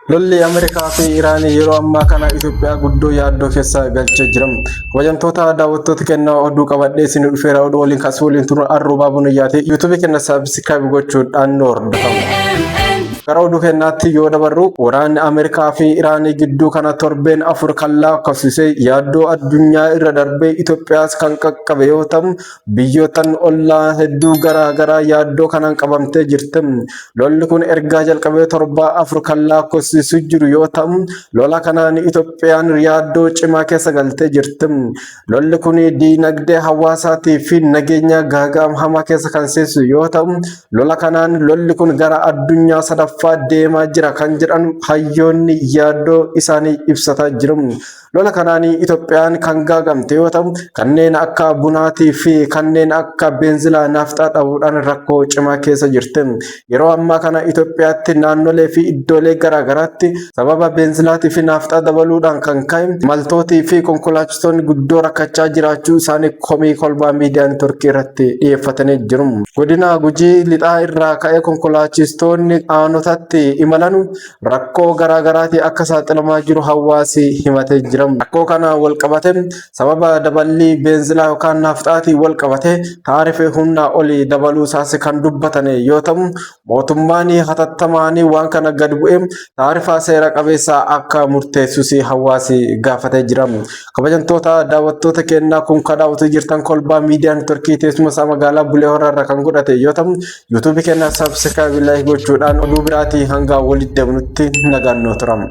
Lolli Ameerikaa fi Iraan yeroo ammaa kana Itoophiyaa guddoo yaaddoo keessa galchee jira. Kabajamtoota daawwattoota kennaa oduu qabadhee isin dhufeera oduu waliin kaasuu waliin turuu arroobaa bunayyaate yuutuubii kenna saabskraayib gochuudhaan nu hordofamu. Gara oduu kennaatti yoo dabarru waraanni Ameerikaa fi Iraan gidduu kana torbeen 4 kan lakkoofsise yaaddoo addunyaa irra darbee Itoophiyaas kan qaqqabe yoo ta'u biyyootan ollaa hedduu garaa garaa yaaddoo kanaan qabamtee jirti. Lolli kun ergaa jalqabee torbaa 4 kan lakkoofsisu jiru yoo ta'u lola kanaan Itoophiyaan yaaddoo cimaa keessa galtee jirti. Lolli kun diinagdee hawaasaatii fi nageenya gaaga'ama hamaa keessa kan seensisu yoo ta'u lola kanaan lolli kun gara addunyaa sadaffaa deemaa jira kan jedhan hayyoonni yaaddoo isaanii ibsataa jiru. Lola kanaan Itoophiyaan kan gaagamte yoo ta'u kanneen akka bunaatii fi kanneen akka beenzilaa naafxaa dhabuudhaan rakkoo cimaa keessa jirti. Yeroo ammaa kana Itoophiyaatti naannolee fi iddoolee garaagaraatti sababa beenzilaatii fi naafxaa dabaluudhaan kan ka'e imaltootii fi konkolaachistoonni guddoo rakkachaa jiraachuu isaanii komii kolbaa miidiyaa neetworkii irratti dhiyeeffatanii jiru. Godina Gujii lixaa irraa ka'ee konkolaachistoonni aanotatti imalan rakkoo garaagaraatii akka saaxilamaa jiru hawaasi himatee jira. Rakkoo kana wal qabate sababa daballii beenzilaa yookaan naafxaatiin wal qabate taarifii humnaa olii dabaluu isaas kan dubbatan yoo ta'u mootummaan hatattamaan waan kana gad bu'ee taarifa seera qabeessa akka murteessus hawaasi gaafatee jira. Kabajamtoota daawwattoota keenyaa kun kan daawwatuu jirtan kolbaa miidiyaa neetworkii teessuma isaa magaalaa Bulee Horaa irraa kan godhate yoo ta'u yuutuubii keenya saabsiraayibii laayik gochuudhaan oduu biraatii hanga walitti deebinutti nagaan nu turaa.